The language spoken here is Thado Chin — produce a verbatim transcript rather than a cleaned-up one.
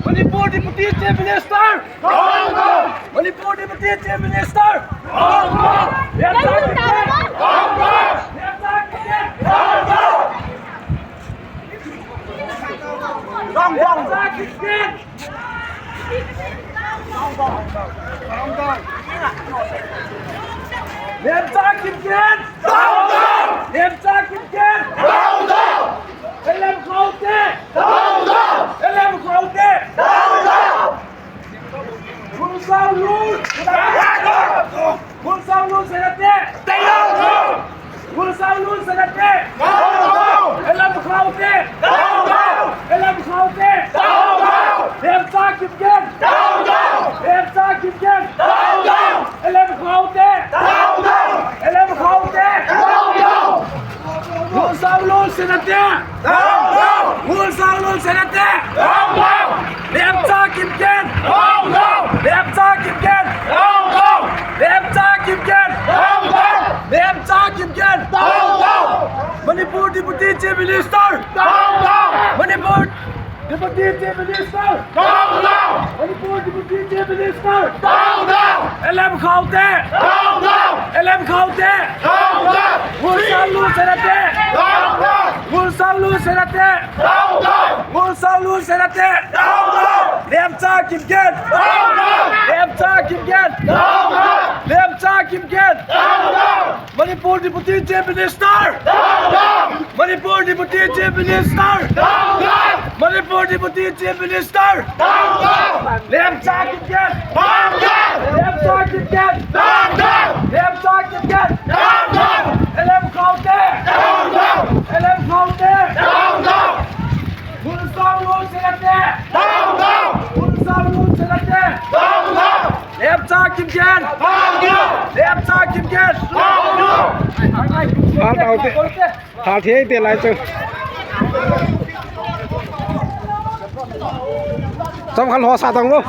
Manipur Deputy Chief Minister! Down, down! Manipur Deputy Chief Minister! Down, down! Down, down! Down, down! Lemcha Kimgen! Down, down! Lemcha Kimgen! Down, down! L M Khaute! Down, down! L M Khaute! Down, down! Gunsang Lun! Gunsang Lun Senate! Down, down! Gunsang Lun Senate! Down, down! L M Khaute! Down, down! L M Khaute! Down, down! Lemcha Kimgen! Down, down! Lemcha Kimgen! Down, down! L M Khaute! Down, down! L M Khaute! Down, down! Gunsang Lun Senate! Down, down! Gunsang Lun Senate! Down, down! Lemcha Kimgen! Down, down! Lemcha Kimgen! Down, down! Lemcha Kimgen! Down, down! Lemcha Kimgen! Down, down! Manipur Deputy Chief Minister! Down, down! Manipur Deputy Chief Minister! Down, down! Manipur Deputy Chief Minister! Down, down! L M Khaute! Down, down! L M Khaute! Down, down! Gunsang Lun Senate! Down, down! Gunsang Lun Senate! Down, down! Gunsang Lun Senate! Down, down! Lemcha Kimgen! Down, down! Lemcha Kimgen! Down, down! Lemcha Kimgen! Down, down! Manipur Deputy Chief Minister! Down, down! Manipur Deputy Chief Minister! Down, down! Manipur Deputy Chief Minister! Down, down! Lemcha Kimgen! Down, down! Lemcha Kimgen! Down, down! Lemcha Kimgen! Down, down! L M Khaute! Down, down! L M Khaute! Down, down! Gunsang Lun Senate! Down, down! Gunsang Lun Senate! Down, down! Lemcha Kimgen! Down, down! Lemcha Kimgen! Down, down! Hal tau te. Hal thei te lai chu. Cham khan ho sa tang lo.